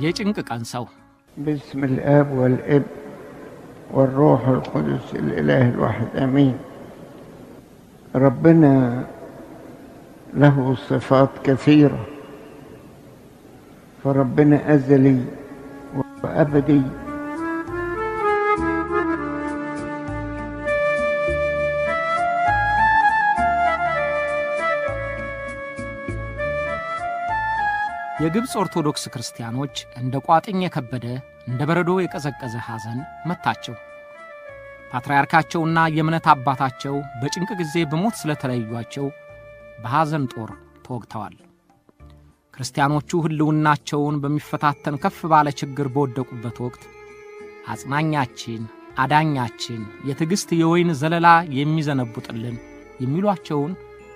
የጭንቅ ቀን ሰው። باسم الآب والابن والروح القدس الإله الواحد آمين. ربنا له صفات كثيرة، فربنا أزلي وأبدي. የግብፅ ኦርቶዶክስ ክርስቲያኖች እንደ ቋጥኝ የከበደ እንደ በረዶ የቀዘቀዘ ሐዘን መታቸው። ፓትርያርካቸውና የእምነት አባታቸው በጭንቅ ጊዜ በሞት ስለተለዩአቸው በሐዘን ጦር ተወግተዋል። ክርስቲያኖቹ ሕልውናቸውን በሚፈታተን ከፍ ባለ ችግር በወደቁበት ወቅት አጽናኛችን፣ አዳኛችን፣ የትዕግሥት የወይን ዘለላ የሚዘነቡጥልን የሚሏቸውን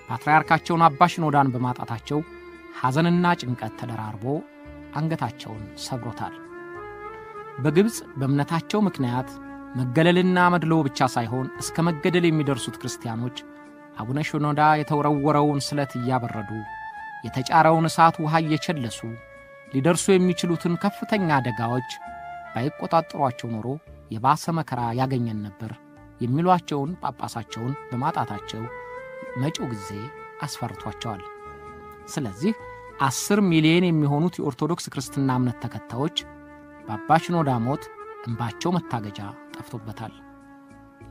ፓትርያርካቸውን አባ ሽኖዳን በማጣታቸው ሐዘንና ጭንቀት ተደራርቦ አንገታቸውን ሰብሮታል። በግብፅ በእምነታቸው ምክንያት መገለልና መድሎ ብቻ ሳይሆን እስከ መገደል የሚደርሱት ክርስቲያኖች አቡነ ሽኖዳ የተወረወረውን ስለት እያበረዱ የተጫረውን እሳት ውሃ እየቸለሱ ሊደርሱ የሚችሉትን ከፍተኛ አደጋዎች ባይቆጣጠሯቸው ኖሮ የባሰ መከራ ያገኘን ነበር የሚሏቸውን ጳጳሳቸውን በማጣታቸው መጪው ጊዜ አስፈርቷቸዋል። ስለዚህ 10 ሚሊዮን የሚሆኑት የኦርቶዶክስ ክርስትና እምነት ተከታዮች በአባ ሽኖዳ ሞት እንባቸው መታገጃ ጠፍቶበታል።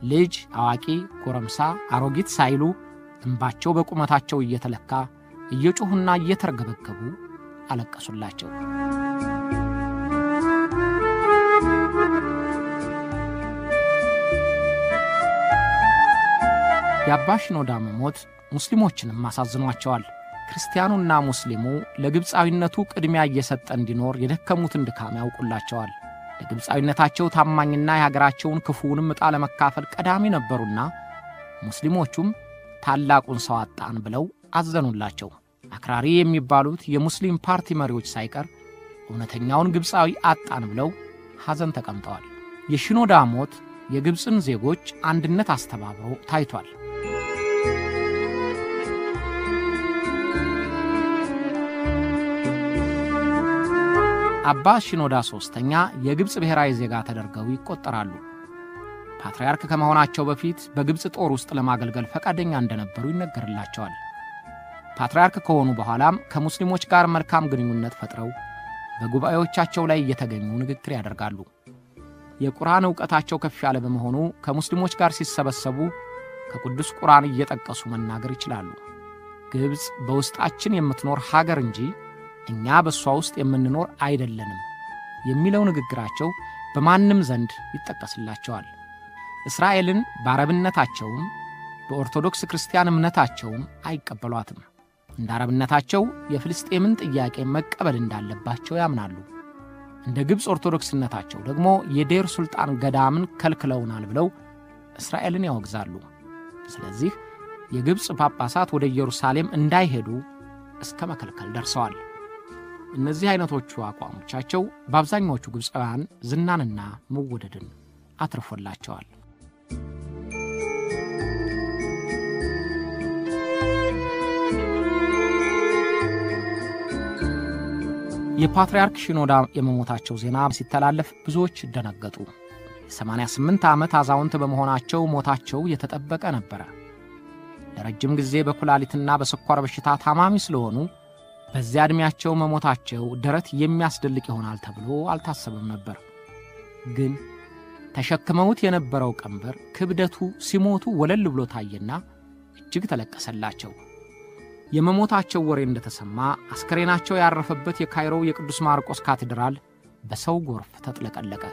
ልጅ፣ አዋቂ፣ ጎረምሳ፣ አሮጊት ሳይሉ እንባቸው በቁመታቸው እየተለካ እየጮሁና እየተርገበገቡ አለቀሱላቸው። የአባ ሽኖዳ መሞት ሙስሊሞችንም አሳዝኗቸዋል። ክርስቲያኑና ሙስሊሙ ለግብፃዊነቱ ቅድሚያ እየሰጠ እንዲኖር የደከሙትን ድካም ያውቁላቸዋል። ለግብፃዊነታቸው ታማኝና የሀገራቸውን ክፉውንም ዕጣ ለመካፈል ቀዳሚ ነበሩና ሙስሊሞቹም ታላቁን ሰው አጣን ብለው አዘኑላቸው። አክራሪ የሚባሉት የሙስሊም ፓርቲ መሪዎች ሳይቀር እውነተኛውን ግብፃዊ አጣን ብለው ሐዘን ተቀምጠዋል። የሽኖዳ ሞት የግብፅን ዜጎች አንድነት አስተባብሮ ታይቷል። አባ ሽኖዳ ሦስተኛ የግብፅ ብሔራዊ ዜጋ ተደርገው ይቆጠራሉ። ፓትርያርክ ከመሆናቸው በፊት በግብፅ ጦር ውስጥ ለማገልገል ፈቃደኛ እንደነበሩ ይነገርላቸዋል። ፓትርያርክ ከሆኑ በኋላም ከሙስሊሞች ጋር መልካም ግንኙነት ፈጥረው በጉባኤዎቻቸው ላይ እየተገኙ ንግግር ያደርጋሉ። የቁርአን ዕውቀታቸው ከፍ ያለ በመሆኑ ከሙስሊሞች ጋር ሲሰበሰቡ ከቅዱስ ቁርአን እየጠቀሱ መናገር ይችላሉ። ግብፅ በውስጣችን የምትኖር ሀገር እንጂ እኛ በሷ ውስጥ የምንኖር አይደለንም የሚለው ንግግራቸው በማንም ዘንድ ይጠቀስላቸዋል። እስራኤልን በአረብነታቸውም በኦርቶዶክስ ክርስቲያን እምነታቸውም አይቀበሏትም። እንደ አረብነታቸው የፍልስጤምን ጥያቄ መቀበል እንዳለባቸው ያምናሉ። እንደ ግብፅ ኦርቶዶክስነታቸው ደግሞ የዴር ሱልጣን ገዳምን ከልክለውናል ብለው እስራኤልን ያወግዛሉ። ስለዚህ የግብፅ ጳጳሳት ወደ ኢየሩሳሌም እንዳይሄዱ እስከ መከልከል ደርሰዋል። እነዚህ አይነቶቹ አቋሞቻቸው በአብዛኛዎቹ ግብፃውያን ዝናንና መወደድን አትርፎላቸዋል። የፓትርያርክ ሽኖዳ የመሞታቸው ዜና ሲተላለፍ ብዙዎች ደነገጡ። የ88 ዓመት አዛውንት በመሆናቸው ሞታቸው የተጠበቀ ነበረ። ለረጅም ጊዜ በኩላሊትና በስኳር በሽታ ታማሚ ስለሆኑ በዚያ ዕድሜያቸው መሞታቸው ደረት የሚያስደልቅ ይሆናል ተብሎ አልታሰበም ነበር። ግን ተሸክመውት የነበረው ቀንበር ክብደቱ ሲሞቱ ወለል ብሎ ታየና እጅግ ተለቀሰላቸው። የመሞታቸው ወሬ እንደተሰማ አስከሬናቸው ያረፈበት የካይሮው የቅዱስ ማርቆስ ካቴድራል በሰው ጎርፍ ተጥለቀለቀ።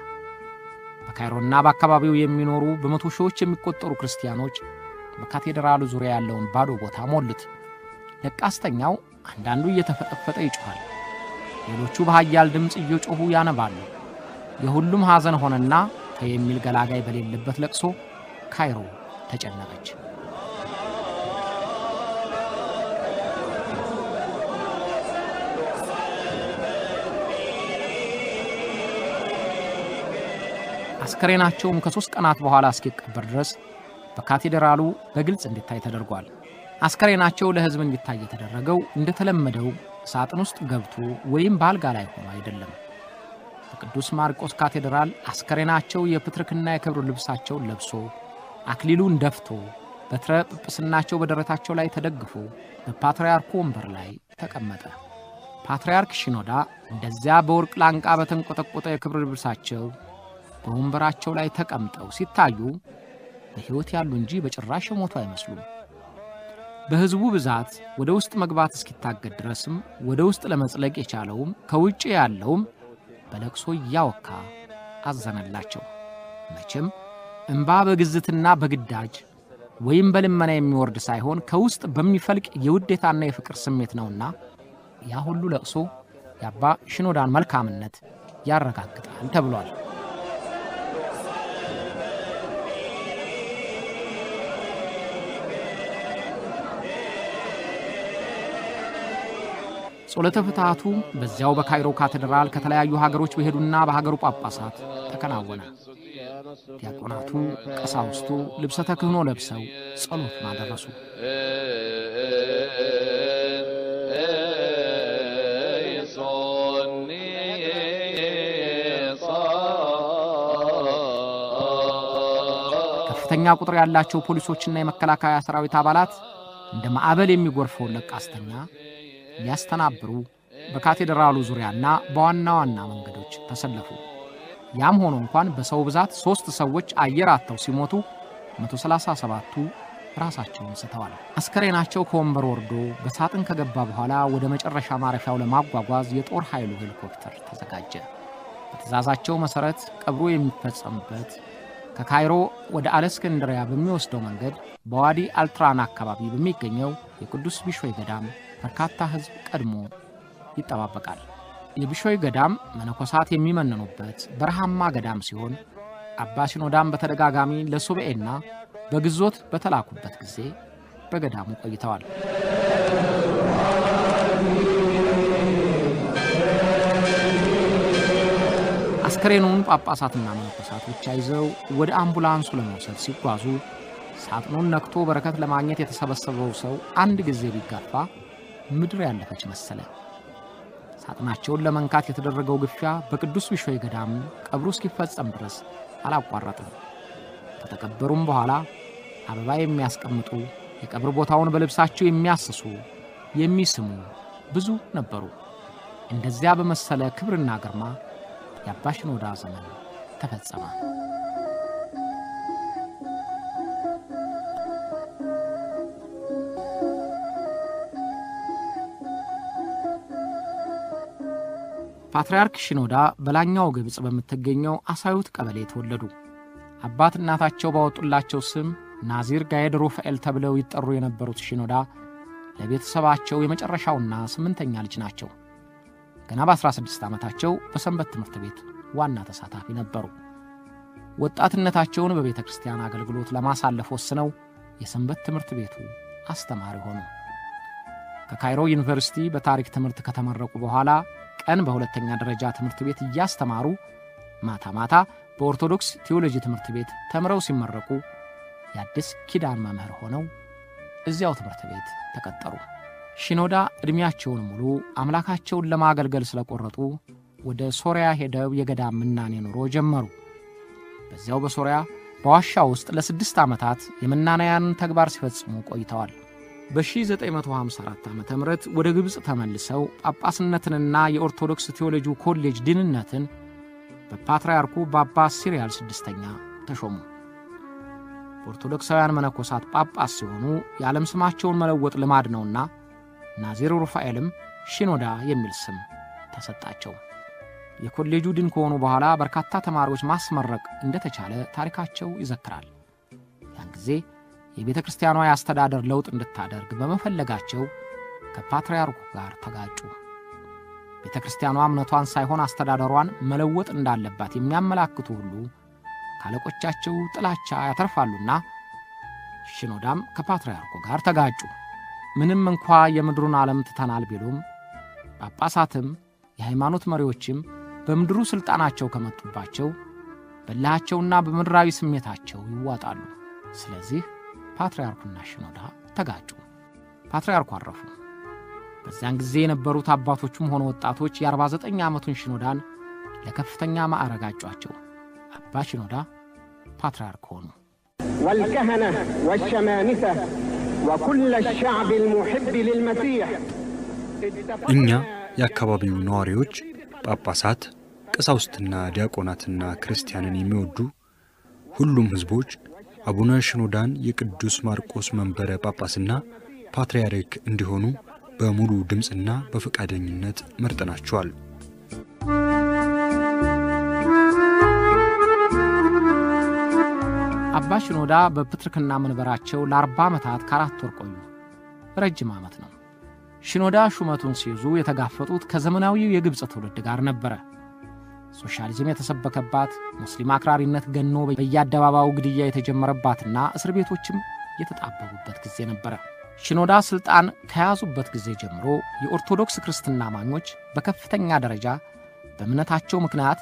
በካይሮና በአካባቢው የሚኖሩ በመቶ ሺዎች የሚቆጠሩ ክርስቲያኖች በካቴድራሉ ዙሪያ ያለውን ባዶ ቦታ ሞሉት። ለቃስተኛው አንዳንዱ እየተፈጠፈጠ ይጮኻል፣ ሌሎቹ በኃያል ድምፅ እየጮኹ ያነባሉ። የሁሉም ሐዘን ሆነና የሚል ገላጋይ በሌለበት ለቅሶ ካይሮ ተጨነቀች። አስከሬናቸውም ከ3 ቀናት በኋላ እስኪቀበር ድረስ በካቴድራሉ በግልጽ እንዲታይ ተደርጓል። አስከሬናቸው ለሕዝብ እንዲታይ የተደረገው እንደተለመደው ሳጥን ውስጥ ገብቶ ወይም በአልጋ ላይ ሆኖ አይደለም። በቅዱስ ማርቆስ ካቴድራል አስከሬናቸው የፕትርክና የክብር ልብሳቸውን ለብሶ አክሊሉን ደፍቶ በትረ ጵጵስናቸው በደረታቸው ላይ ተደግፎ በፓትርያርኩ ወንበር ላይ ተቀመጠ። ፓትርያርክ ሺኖዳ እንደዚያ በወርቅ ላንቃ በተንቆጠቆጠ የክብር ልብሳቸው በወንበራቸው ላይ ተቀምጠው ሲታዩ በሕይወት ያሉ እንጂ በጭራሽ የሞቱ አይመስሉም። በሕዝቡ ብዛት ወደ ውስጥ መግባት እስኪታገድ ድረስም ወደ ውስጥ ለመጽለቅ የቻለውም ከውጭ ያለውም በለቅሶ እያወካ አዘነላቸው። መቼም እምባ በግዝትና በግዳጅ ወይም በልመና የሚወርድ ሳይሆን ከውስጥ በሚፈልቅ የውዴታና የፍቅር ስሜት ነውና ያ ሁሉ ለቅሶ የአባ ሽኖዳን መልካምነት ያረጋግጣል ተብሏል። ጸሎተ ፍትሐቱ በዚያው በካይሮ ካቴድራል ከተለያዩ ሀገሮች በሄዱና በሀገሩ ጳጳሳት ተከናወነ። ዲያቆናቱ፣ ቀሳውስቱ ልብሰ ተክህኖ ለብሰው ጸሎቱን አደረሱ። ከፍተኛ ቁጥር ያላቸው ፖሊሶችና የመከላከያ ሰራዊት አባላት እንደ ማዕበል የሚጎርፈውን ለቃስተኛ ያስተናብሩ በካቴድራሉ ዙሪያና በዋና ዋና መንገዶች ተሰለፉ። ያም ሆኖ እንኳን በሰው ብዛት 3 ሰዎች አየር አጥተው ሲሞቱ 137ቱ ራሳቸውን ስተዋል። አስከሬናቸው ከወንበር ወርዶ በሳጥን ከገባ በኋላ ወደ መጨረሻ ማረፊያው ለማጓጓዝ የጦር ኃይሉ ሄሊኮፕተር ተዘጋጀ። በትዕዛዛቸው መሰረት ቀብሩ የሚፈጸምበት ከካይሮ ወደ አለስክንድሪያ በሚወስደው መንገድ በዋዲ አልትራን አካባቢ በሚገኘው የቅዱስ ቢሾይ ገዳም በርካታ ሕዝብ ቀድሞ ይጠባበቃል። የቢሾይ ገዳም መነኮሳት የሚመነኑበት በረሃማ ገዳም ሲሆን አባ ሽኖዳም በተደጋጋሚ ለሱባኤና በግዞት በተላኩበት ጊዜ በገዳሙ ቆይተዋል። አስከሬኑን ጳጳሳትና መነኮሳት ብቻ ይዘው ወደ አምቡላንሱ ለመውሰድ ሲጓዙ ሳጥኑን ነክቶ በረከት ለማግኘት የተሰበሰበው ሰው አንድ ጊዜ ቢጋፋ ምድር ያለፈች መሰለ። ሳጥናቸውን ለመንካት የተደረገው ግፊያ በቅዱስ ቢሾይ ገዳም ቀብሩ እስኪፈጸም ድረስ አላቋረጠም። ከተቀበሩም በኋላ አበባ የሚያስቀምጡ፣ የቀብር ቦታውን በልብሳቸው የሚያስሱ፣ የሚስሙ ብዙ ነበሩ። እንደዚያ በመሰለ ክብርና ግርማ የአባ ሽኖዳ ዘመን ተፈጸመ። ፓትርያርክ ሽኖዳ በላኛው ግብጽ በምትገኘው አሳዩት ቀበሌ ተወለዱ። አባት እናታቸው ባወጡላቸው ስም ናዚር ጋየድ ሩፋኤል ተብለው ይጠሩ የነበሩት ሽኖዳ ለቤተሰባቸው የመጨረሻውና 8ኛ ልጅ ናቸው። ገና በ16 ዓመታቸው በሰንበት ትምህርት ቤት ዋና ተሳታፊ ነበሩ። ወጣትነታቸውን በቤተ ክርስቲያን አገልግሎት ለማሳለፍ ወስነው የሰንበት ትምህርት ቤቱ አስተማሪ ሆኑ። ከካይሮ ዩኒቨርሲቲ በታሪክ ትምህርት ከተመረቁ በኋላ ቀን በሁለተኛ ደረጃ ትምህርት ቤት እያስተማሩ ማታ ማታ በኦርቶዶክስ ቴዎሎጂ ትምህርት ቤት ተምረው ሲመረቁ የአዲስ ኪዳን መምህር ሆነው እዚያው ትምህርት ቤት ተቀጠሩ። ሽኖዳ ዕድሜያቸውን ሙሉ አምላካቸውን ለማገልገል ስለቆረጡ ወደ ሶሪያ ሄደው የገዳም ምናኔ ኑሮ ጀመሩ። በዚያው በሶሪያ በዋሻ ውስጥ ለ6 ዓመታት የመናንያን ተግባር ሲፈጽሙ ቆይተዋል። በ1954 ዓመተ ምህረት ወደ ግብጽ ተመልሰው ጳጳስነትንና የኦርቶዶክስ ቴዎሎጂ ኮሌጅ ዲንነትን በፓትርያርኩ በአባ ሲሪያል 6ኛ ተሾሙ። ኦርቶዶክሳውያን መነኮሳት ጳጳስ ሲሆኑ የዓለም ስማቸውን መለወጥ ልማድ ነውና ናዚር ሩፋኤልም ሽኖዳ የሚል ስም ተሰጣቸው። የኮሌጁ ዲን ከሆኑ በኋላ በርካታ ተማሪዎች ማስመረቅ እንደተቻለ ታሪካቸው ይዘክራል። ያን ጊዜ የቤተ ክርስቲያኗ የአስተዳደር ለውጥ እንድታደርግ በመፈለጋቸው ከፓትርያርኩ ጋር ተጋጩ። ቤተ ክርስቲያኗ እምነቷን ሳይሆን አስተዳደሯን መለወጥ እንዳለባት የሚያመላክቱ ሁሉ ካለቆቻቸው ጥላቻ ያተርፋሉና ሽኖዳም ከፓትርያርኩ ጋር ተጋጩ። ምንም እንኳ የምድሩን ዓለም ትተናል ቢሉም ጳጳሳትም የሃይማኖት መሪዎችም በምድሩ ስልጣናቸው ከመጡባቸው በላቸውና በምድራዊ ስሜታቸው ይዋጣሉ። ስለዚህ ፓትርያርኩና ሽኖዳ ተጋጩ። ፓትርያርኩ አረፉ። በዚያን ጊዜ የነበሩት አባቶቹም ሆነ ወጣቶች የ49 ዓመቱን ሽኖዳን ለከፍተኛ ማዕረግ አጯቸው። አባ ሽኖዳ ፓትርያርክ ሆኑ። والكهنة والشمامسة وكل الشعب المحب للمسيح እኛ የአካባቢው ነዋሪዎች፣ ጳጳሳት፣ ቀሳውስትና ዲያቆናትና ክርስቲያንን የሚወዱ ሁሉም ሕዝቦች አቡነ ሽኖዳን የቅዱስ ማርቆስ መንበረ ጳጳስና ፓትርያርክ እንዲሆኑ በሙሉ ድምፅና በፈቃደኝነት መርጠናቸዋል። አባ ሽኖዳ በፕትርክና መንበራቸው ለ40 ዓመታት ከ4 ወር ቆዩ። ረጅም ዓመት ነው። ሽኖዳ ሹመቱን ሲይዙ የተጋፈጡት ከዘመናዊው የግብፅ ትውልድ ጋር ነበረ። ሶሻሊዝም የተሰበከባት፣ ሙስሊም አክራሪነት ገኖ በየአደባባዩ ግድያ የተጀመረባትና እስር ቤቶችም የተጣበቡበት ጊዜ ነበረ። ሽኖዳ ሥልጣን ከያዙበት ጊዜ ጀምሮ የኦርቶዶክስ ክርስትና አማኞች በከፍተኛ ደረጃ በእምነታቸው ምክንያት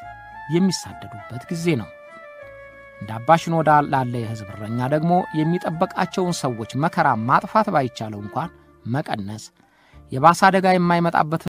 የሚሳደዱበት ጊዜ ነው። እንደ አባ ሽኖዳ ላለ የሕዝብ እረኛ ደግሞ የሚጠበቃቸውን ሰዎች መከራ ማጥፋት ባይቻለው እንኳን መቀነስ፣ የባሰ አደጋ የማይመጣበት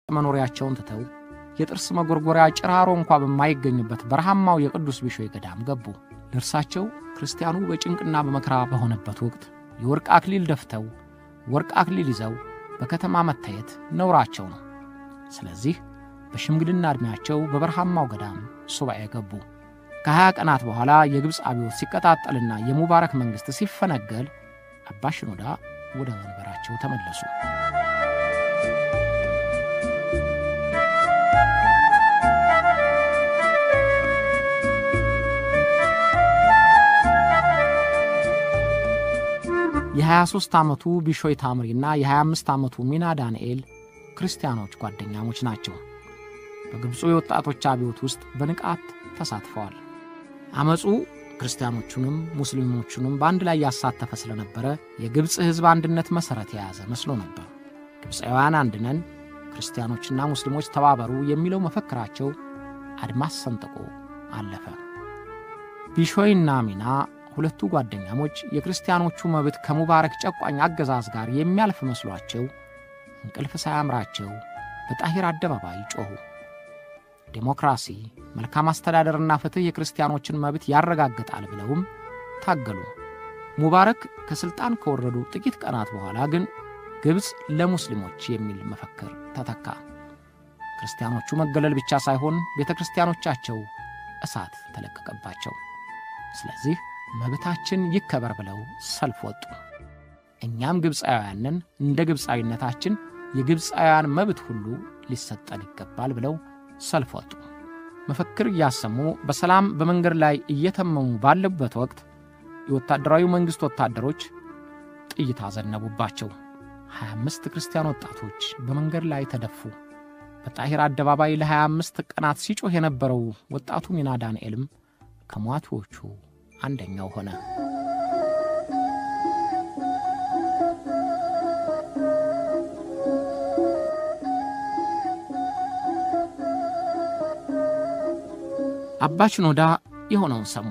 መኖሪያቸውን ትተው የጥርስ መጎርጎሪያ ጭራሮ እንኳ በማይገኝበት በረሃማው የቅዱስ ቢሾይ ገዳም ገቡ። ለእርሳቸው ክርስቲያኑ በጭንቅና በመከራ በሆነበት ወቅት የወርቅ አክሊል ደፍተው ወርቅ አክሊል ይዘው በከተማ መታየት ነውራቸው ነው። ስለዚህ በሽምግልና ዕድሜያቸው በበረሃማው ገዳም ሱባኤ ገቡ። ከ20 ቀናት በኋላ የግብፅ አብዮት ሲቀጣጠልና የሙባረክ መንግሥት ሲፈነገል አባ ሽኖዳ ወደ መንበራቸው ተመለሱ። የ23 ዓመቱ ቢሾይ ታምሪና የ25 ዓመቱ ሚና ዳንኤል ክርስቲያኖች ጓደኛሞች ናቸው። በግብፁ የወጣቶች አብዮት ውስጥ በንቃት ተሳትፈዋል። አመፁ ክርስቲያኖቹንም ሙስሊሞቹንም በአንድ ላይ ያሳተፈ ስለነበረ የግብፅ ሕዝብ አንድነት መሠረት የያዘ መስሎ ነበር። ግብፃውያን አንድ ነን፣ ክርስቲያኖችና ሙስሊሞች ተባበሩ የሚለው መፈክራቸው አድማስ ሰንጥቆ አለፈ። ቢሾይና ሚና ሁለቱ ጓደኛሞች የክርስቲያኖቹ መብት ከሙባረክ ጨቋኝ አገዛዝ ጋር የሚያልፍ መስሏቸው እንቅልፍ ሳያምራቸው በጣሂር አደባባይ ጮኹ። ዴሞክራሲ፣ መልካም አስተዳደርና ፍትሕ የክርስቲያኖችን መብት ያረጋግጣል ብለውም ታገሉ። ሙባረክ ከስልጣን ከወረዱ ጥቂት ቀናት በኋላ ግን ግብፅ ለሙስሊሞች የሚል መፈክር ተተካ። ክርስቲያኖቹ መገለል ብቻ ሳይሆን ቤተ ክርስቲያኖቻቸው እሳት ተለቀቀባቸው። ስለዚህ መብታችን ይከበር ብለው ሰልፍ ወጡ። እኛም ግብፃውያንን እንደ ግብፃዊነታችን የግብፃውያን መብት ሁሉ ሊሰጠን ይገባል ብለው ሰልፍ ወጡ። መፈክር እያሰሙ በሰላም በመንገድ ላይ እየተመሙ ባለበት ወቅት የወታደራዊ መንግሥት ወታደሮች ጥይት አዘነቡባቸው። 25 ክርስቲያን ወጣቶች በመንገድ ላይ ተደፉ። በጣሂር አደባባይ ለ25 ቀናት ሲጮህ የነበረው ወጣቱ ሚና ዳንኤልም ከሟቾቹ አንደኛው ሆነ። አባ ሽኖዳ የሆነውን ሰሙ።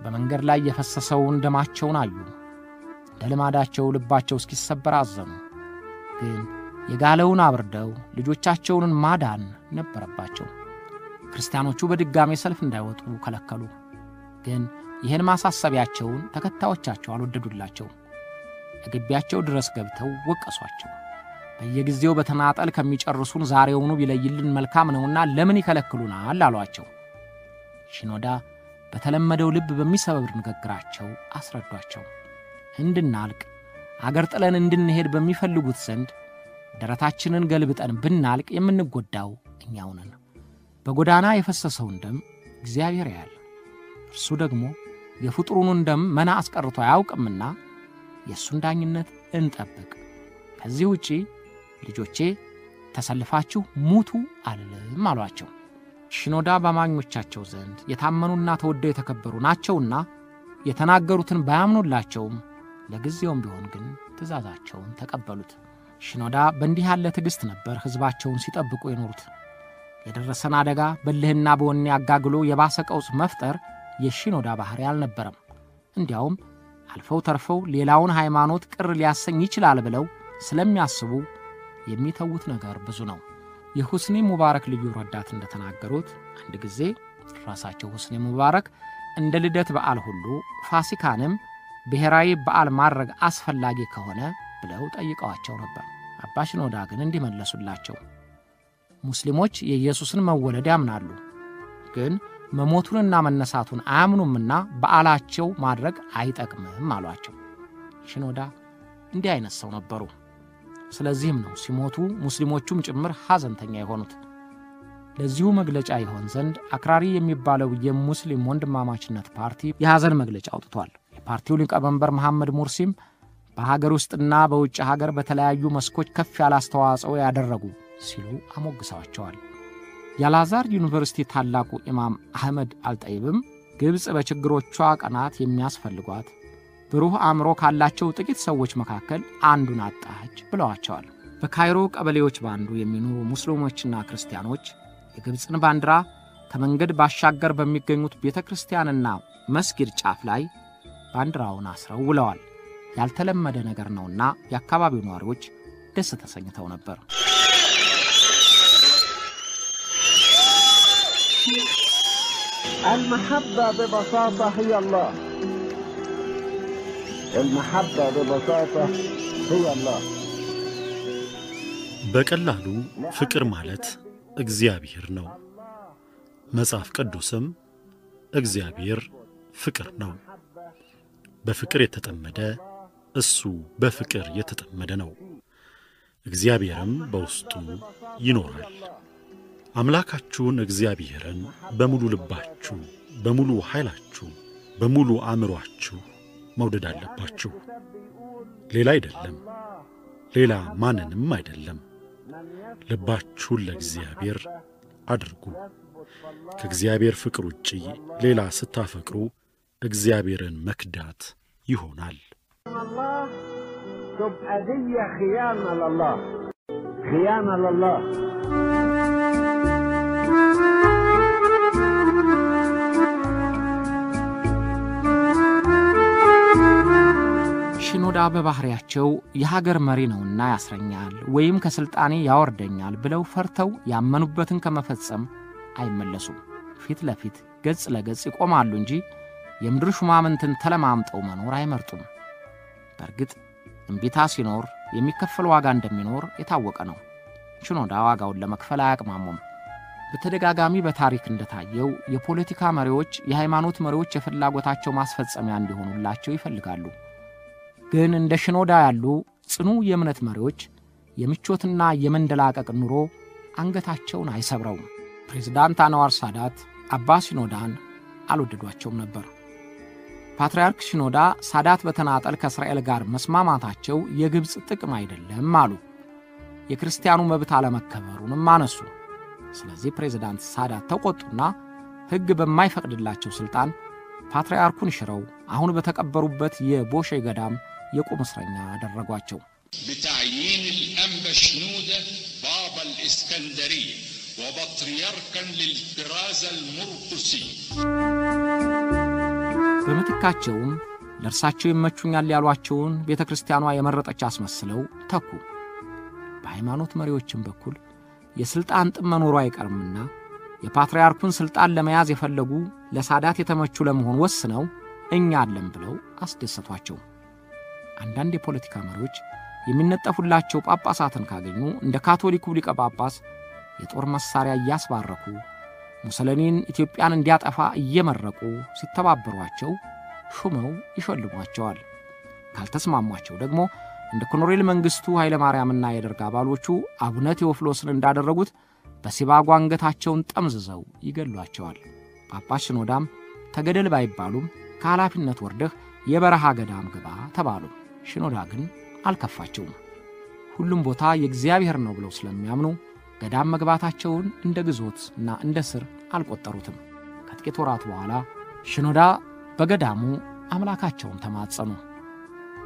በመንገድ ላይ የፈሰሰውን ደማቸውን አዩ። እንደ ልማዳቸው ልባቸው እስኪሰበር አዘኑ። ግን የጋለውን አብርደው ልጆቻቸውን ማዳን ነበረባቸው። ክርስቲያኖቹ በድጋሜ ሰልፍ እንዳይወጡ ከለከሉ። ግን ይህን ማሳሰቢያቸውን ተከታዮቻቸው አልወደዱላቸው። ግቢያቸው ድረስ ገብተው ወቀሷቸው። በየጊዜው በተናጠል ከሚጨርሱን ዛሬውኑ ቢለይልን መልካም ነውና ለምን ይከለክሉናል አሏቸው። ሽኖዳ በተለመደው ልብ በሚሰብር ንግግራቸው አስረዷቸው። እንድናልቅ አገር ጥለን እንድንሄድ በሚፈልጉት ዘንድ ደረታችንን ገልብጠን ብናልቅ የምንጎዳው እኛው ነን። በጎዳና የፈሰሰውን ደም እግዚአብሔር ያያል። እርሱ ደግሞ የፍጡሩን ደም መና አስቀርቶ አያውቅምና የእሱን ዳኝነት እንጠብቅ። ከዚህ ውጪ ልጆቼ ተሰልፋችሁ ሙቱ አልልም አሏቸው። ሽኖዳ በአማኞቻቸው ዘንድ የታመኑና ተወደው የተከበሩ ናቸውና የተናገሩትን ባያምኑላቸውም ለጊዜውም ቢሆን ግን ትእዛዛቸውን ተቀበሉት። ሽኖዳ በእንዲህ ያለ ትዕግስት ነበር ሕዝባቸውን ሲጠብቁ የኖሩት። የደረሰን አደጋ በልህና በወኔ አጋግሎ የባሰ ቀውስ መፍጠር የሽኖዳ ባህሪ አልነበረም። እንዲያውም አልፈው ተርፈው ሌላውን ሃይማኖት ቅር ሊያሰኝ ይችላል ብለው ስለሚያስቡ የሚተዉት ነገር ብዙ ነው። የሁስኒ ሙባረክ ልዩ ረዳት እንደተናገሩት አንድ ጊዜ ራሳቸው ሁስኒ ሙባረክ እንደ ልደት በዓል ሁሉ ፋሲካንም ብሔራዊ በዓል ማድረግ አስፈላጊ ከሆነ ብለው ጠይቀዋቸው ነበር። አባ ሽኖዳ ግን እንዲመለሱላቸው ሙስሊሞች የኢየሱስን መወለድ ያምናሉ፣ ግን መሞቱንና መነሳቱን አያምኑምና በዓላቸው ማድረግ አይጠቅምም አሏቸው። ሽኖዳ እንዲህ አይነት ሰው ነበሩ። ስለዚህም ነው ሲሞቱ ሙስሊሞቹም ጭምር ሐዘንተኛ የሆኑት። ለዚሁ መግለጫ ይሆን ዘንድ አክራሪ የሚባለው የሙስሊም ወንድማማችነት ፓርቲ የሐዘን መግለጫ አውጥቷል። የፓርቲው ሊቀመንበር መሐመድ ሙርሲም በሀገር ውስጥና በውጭ ሀገር በተለያዩ መስኮች ከፍ ያለ አስተዋጽኦ ያደረጉ ሲሉ አሞግሰዋቸዋል። የአልአዛር ዩኒቨርሲቲ ታላቁ ኢማም አህመድ አልጠይብም ግብፅ በችግሮቿ ቀናት የሚያስፈልጓት ብሩህ አእምሮ ካላቸው ጥቂት ሰዎች መካከል አንዱን አጣች ብለዋቸዋል። በካይሮ ቀበሌዎች ባንዱ የሚኖሩ ሙስሊሞችና ክርስቲያኖች የግብፅን ባንዲራ ከመንገድ ባሻገር በሚገኙት ቤተ ክርስቲያንና መስጊድ ጫፍ ላይ ባንዲራውን አስረው ውለዋል። ያልተለመደ ነገር ነውና የአካባቢው ነዋሪዎች ደስ ተሰኝተው ነበር። المحبة ببساطة هي الله. المحبة ببساطة هي الله. በቀላሉ ፍቅር ማለት እግዚአብሔር ነው። መጽሐፍ ቅዱስም እግዚአብሔር ፍቅር ነው። በፍቅር የተጠመደ እሱ በፍቅር የተጠመደ ነው፣ እግዚአብሔርም በውስጡ ይኖራል። አምላካችሁን እግዚአብሔርን በሙሉ ልባችሁ፣ በሙሉ ኃይላችሁ፣ በሙሉ አእምሮአችሁ መውደድ አለባችሁ። ሌላ አይደለም፣ ሌላ ማንንም አይደለም። ልባችሁን ለእግዚአብሔር አድርጉ። ከእግዚአብሔር ፍቅር ውጪ ሌላ ስታፈቅሩ እግዚአብሔርን መክዳት ይሆናል። الله تبقى دي خيانة لله، خيانة لله. ሽኖዳ በባህሪያቸው የሀገር መሪ ነውና ያስረኛል ወይም ከስልጣኔ ያወርደኛል ብለው ፈርተው ያመኑበትን ከመፈጸም አይመለሱም። ፊት ለፊት ገጽ ለገጽ ይቆማሉ እንጂ የምድር ሹማምንትን ተለማምጠው መኖር አይመርጡም። በእርግጥ እምቢታ ሲኖር የሚከፈል ዋጋ እንደሚኖር የታወቀ ነው። ሽኖዳ ዋጋውን ለመክፈል አያቅማሙም። በተደጋጋሚ በታሪክ እንደታየው የፖለቲካ መሪዎች የሃይማኖት መሪዎች የፍላጎታቸው ማስፈጸሚያ እንዲሆኑላቸው ይፈልጋሉ። ግን እንደ ሽኖዳ ያሉ ጽኑ የእምነት መሪዎች የምቾትና የመንደላቀቅ ኑሮ አንገታቸውን አይሰብረውም። ፕሬዝዳንት አንዋር ሳዳት አባ ሽኖዳን አልወደዷቸውም ነበር። ፓትርያርክ ሽኖዳ ሳዳት በተናጠል ከእስራኤል ጋር መስማማታቸው የግብጽ ጥቅም አይደለም አሉ። የክርስቲያኑ መብት አለመከበሩንም አነሱ። ስለዚህ ፕሬዝዳንት ሳዳት ተቆጡና ሕግ በማይፈቅድላቸው ስልጣን ፓትርያርኩን ሽረው አሁን በተቀበሩበት የቦሼ ገዳም የቁም እስረኛ አደረጓቸው። بتعيين الأنبا شنودة بابا الإسكندرية وبطريركا للكرازة المرقسية. በምትካቸውም ለእርሳቸው ይመቹኛል ያሏቸውን ቤተ ክርስቲያኗ የመረጠች አስመስለው ተኩ። በሃይማኖት መሪዎችም በኩል የስልጣን ጥም መኖሩ አይቀርምና የፓትርያርኩን ስልጣን ለመያዝ የፈለጉ ለሳዳት የተመቹ ለመሆን ወስነው እኛ አለን ብለው አስደሰቷቸው። አንዳንድ የፖለቲካ መሪዎች የሚነጠፉላቸው ጳጳሳትን ካገኙ እንደ ካቶሊኩ ሊቀ ጳጳስ የጦር መሳሪያ እያስባረኩ ሙሰሊኒን ኢትዮጵያን እንዲያጠፋ እየመረቁ ሲተባበሯቸው ሹመው ይሸልሟቸዋል። ካልተስማሟቸው ደግሞ እንደ ኮሎኔል መንግስቱ ኃይለ ማርያምና የደርግ አባሎቹ አቡነ ቴዎፍሎስን እንዳደረጉት በሲባጎ አንገታቸውን ጠምዝዘው ይገሏቸዋል። ጳጳስ ሽኖዳም ተገደል ባይባሉም ከኃላፊነት ወርደህ የበረሃ ገዳም ግባ ተባሉ። ሽኖዳ ግን አልከፋቸውም። ሁሉም ቦታ የእግዚአብሔር ነው ብለው ስለሚያምኑ ገዳም መግባታቸውን እንደ ግዞትና እንደ ስር አልቆጠሩትም። ከጥቂት ወራት በኋላ ሽኖዳ በገዳሙ አምላካቸውን ተማጸኑ።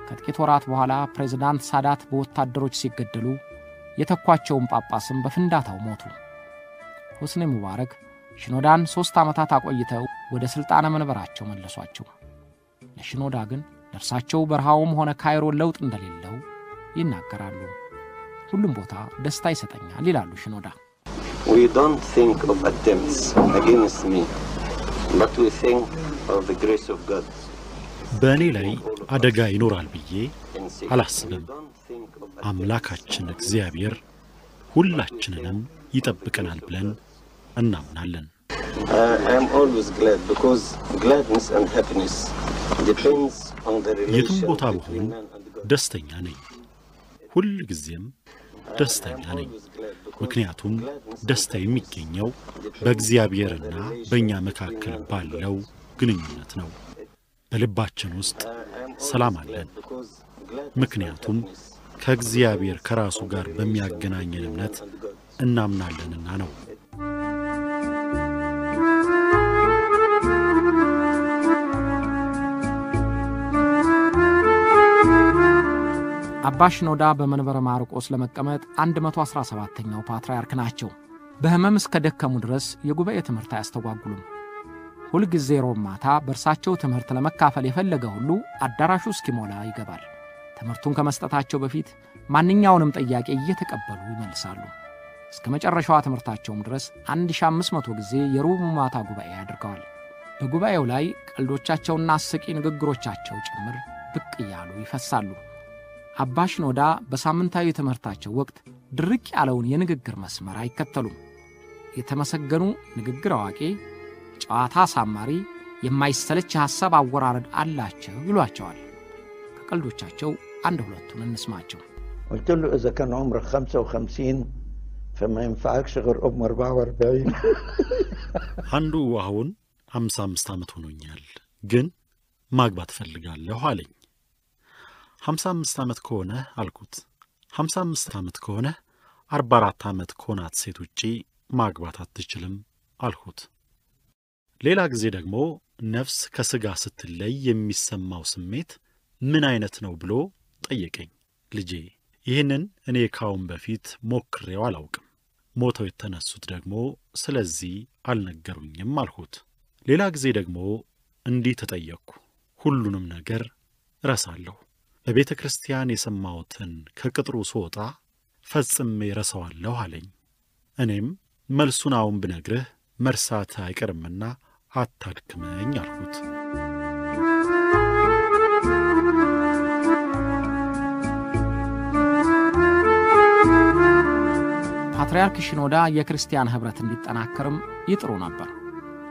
ከጥቂት ወራት በኋላ ፕሬዝዳንት ሳዳት በወታደሮች ሲገደሉ የተኳቸውን ጳጳስም በፍንዳታው ሞቱ። ሆስኒ ሙባረክ ሽኖዳን 3 ዓመታት አቆይተው ወደ ስልጣነ መንበራቸው መለሷቸው። ለሽኖዳ ግን ለእርሳቸው በረሃውም ሆነ ካይሮ ለውጥ እንደሌለው ይናገራሉ። ሁሉም ቦታ ደስታ ይሰጠኛል ይላሉ ሽኖዳ። We don't think of attempts against me, but we think of the grace of God. በእኔ ላይ አደጋ ይኖራል ብዬ አላስብም። አምላካችን እግዚአብሔር ሁላችንንም ይጠብቀናል ብለን እናምናለን። I am always glad because gladness and happiness depends on the የትም relation ቦታ between ብሆን man and God. ደስተኛ ነኝ። ሁል ጊዜም ደስተኛ ነኝ። ምክንያቱም ደስታ የሚገኘው በእግዚአብሔርና በእኛ መካከል ባለው ግንኙነት ነው። በልባችን ውስጥ ሰላም አለን። ምክንያቱም ከእግዚአብሔር ከራሱ ጋር በሚያገናኘን እምነት እናምናለንና ነው። አባ ሽኖዳ በመንበረ ማርቆስ ለመቀመጥ 117ኛው ፓትርያርክ ናቸው። በህመም እስከ ደከሙ ድረስ የጉባኤ ትምህርት አያስተጓጉሉም። ሁልጊዜ ሮብ ማታ በእርሳቸው ትምህርት ለመካፈል የፈለገ ሁሉ አዳራሹ እስኪሞላ ይገባል። ትምህርቱን ከመስጠታቸው በፊት ማንኛውንም ጥያቄ እየተቀበሉ ይመልሳሉ። እስከ መጨረሻዋ ትምህርታቸውም ድረስ 1500 ጊዜ የሮብ ማታ ጉባኤ አድርገዋል። በጉባኤው ላይ ቀልዶቻቸውና አስቂ ንግግሮቻቸው ጭምር ብቅ እያሉ ይፈሳሉ። አባ ሽኖዳ በሳምንታዊ ትምህርታቸው ወቅት ድርቅ ያለውን የንግግር መስመር አይከተሉም። የተመሰገኑ ንግግር አዋቂ፣ ጨዋታ አሳማሪ፣ የማይሰለች የሐሳብ አወራረድ አላቸው ይሏቸዋል። ከቀልዶቻቸው አንድ ሁለቱን እንስማቸው። قلت له إذا كان عمرك 55 فما ينفعكش غير أم 44. አንዱ አሁን 55 ዓመት ሆኖኛል፣ ግን ማግባት እፈልጋለሁ አለኝ። 55 ዓመት ከሆነ አልኩት፣ 55 ዓመት ከሆነ 44 ዓመት ከሆናት ሴት ውጪ ማግባት አትችልም አልኩት። ሌላ ጊዜ ደግሞ ነፍስ ከሥጋ ስትለይ የሚሰማው ስሜት ምን አይነት ነው ብሎ ጠየቀኝ። ልጄ ይህንን እኔ ካሁን በፊት ሞክሬው አላውቅም፣ ሞተው የተነሱት ደግሞ ስለዚህ አልነገሩኝም አልሁት። ሌላ ጊዜ ደግሞ እንዲህ ተጠየቅኩ። ሁሉንም ነገር እረሳለሁ። በቤተ ክርስቲያን የሰማሁትን ከቅጥሩ ስወጣ ፈጽሜ እረሳዋለሁ አለኝ። እኔም መልሱን አሁን ብነግርህ መርሳት አይቀርምና አታድክመኝ አልሁት። ፓትርያርክ ሽኖዳ የክርስቲያን ኅብረት እንዲጠናከርም ይጥሩ ነበር።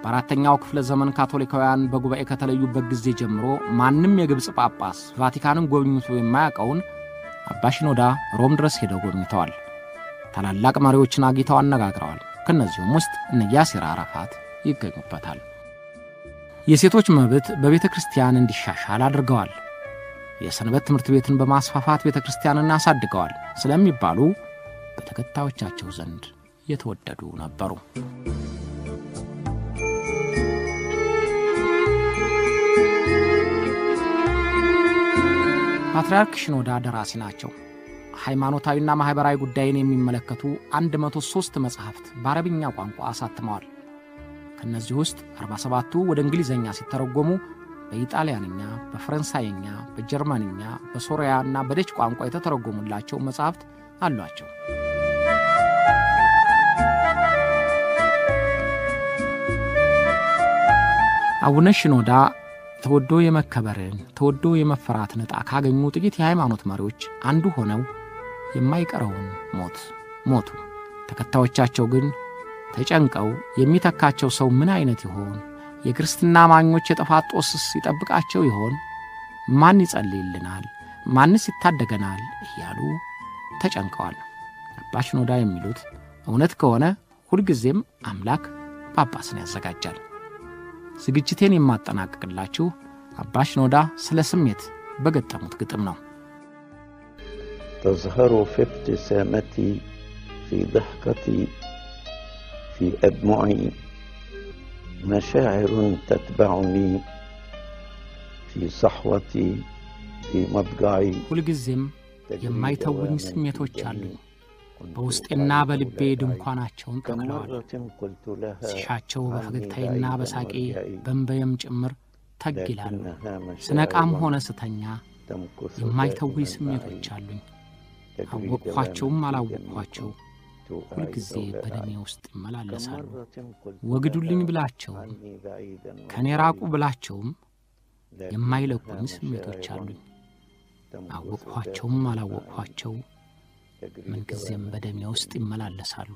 በአራተኛው ክፍለ ዘመን ካቶሊካውያን በጉባኤ ከተለዩበት ጊዜ ጀምሮ ማንም የግብፅ ጳጳስ ቫቲካንን ጎብኝቶ የማያውቀውን አባ ሽኖዳ ሮም ድረስ ሄደው ጎብኝተዋል። ታላላቅ መሪዎችን አግኝተው አነጋግረዋል። ከእነዚሁም ውስጥ እነ ያሲር አራፋት ይገኙበታል። የሴቶች መብት በቤተ ክርስቲያን እንዲሻሻል አድርገዋል። የሰንበት ትምህርት ቤትን በማስፋፋት ቤተ ክርስቲያንን አሳድገዋል ስለሚባሉ በተከታዮቻቸው ዘንድ የተወደዱ ነበሩ። ፓትርያርክ ሽኖዳ ደራሲ ናቸው። ሃይማኖታዊና ማህበራዊ ጉዳይን የሚመለከቱ 103 መጽሐፍት በአረብኛ ቋንቋ አሳትመዋል። ከነዚህ ውስጥ 47ቱ ወደ እንግሊዘኛ ሲተረጎሙ በኢጣሊያንኛ፣ በፈረንሳይኛ፣ በጀርመንኛ፣ በሶሪያና በደች ቋንቋ የተተረጎሙላቸው መጽሐፍት አሏቸው። አቡነ ሽኖዳ ተወዶ የመከበርን ተወዶ የመፈራትን ዕጣ ካገኙ ጥቂት የሃይማኖት መሪዎች አንዱ ሆነው የማይቀረውን ሞት ሞቱ። ተከታዮቻቸው ግን ተጨንቀው የሚተካቸው ሰው ምን አይነት ይሆን? የክርስትና አማኞች የጥፋት ጦስስ ይጠብቃቸው ይሆን? ማን ይጸልይልናል? ማንስ ይታደገናል? እያሉ ተጨንቀዋል። አባ ሽኖዳ የሚሉት እውነት ከሆነ ሁልጊዜም አምላክ ጳጳስን ያዘጋጃል። ዝግጅቴን የማጠናቅቅላችሁ አባ ሽኖዳ ስለ ስሜት በገጠሙት ግጥም ነው። تظهر في ابتسامتي، في ضحكتي، في أدمعي، مشاعر تتبعني في صحوتي، في مضجعي. ሁልጊዜም የማይተውኝ ስሜቶች አሉኝ። በውስጤና በልቤ ድንኳናቸውን ተክለዋል። ሲሻቸው በፈገግታዬና በሳቄ በእንባዬም ጭምር ተግ ይላሉ። ስነቃም ሆነ ስተኛ የማይተውኝ ስሜቶች አሉኝ። አወቅኋቸውም አላወቅኋቸው ሁልጊዜ በደሜ ውስጥ ይመላለሳሉ። ወግዱልኝ ብላቸውም ከኔ ራቁ ብላቸውም የማይለቁኝ ስሜቶች አሉኝ። አወቅኋቸውም አላወቅኋቸው ምንጊዜም በደሜ ውስጥ ይመላለሳሉ።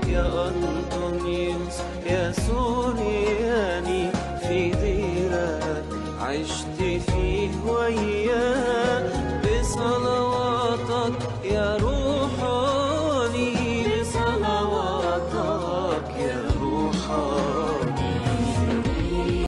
يا أنطونيوس يسوع.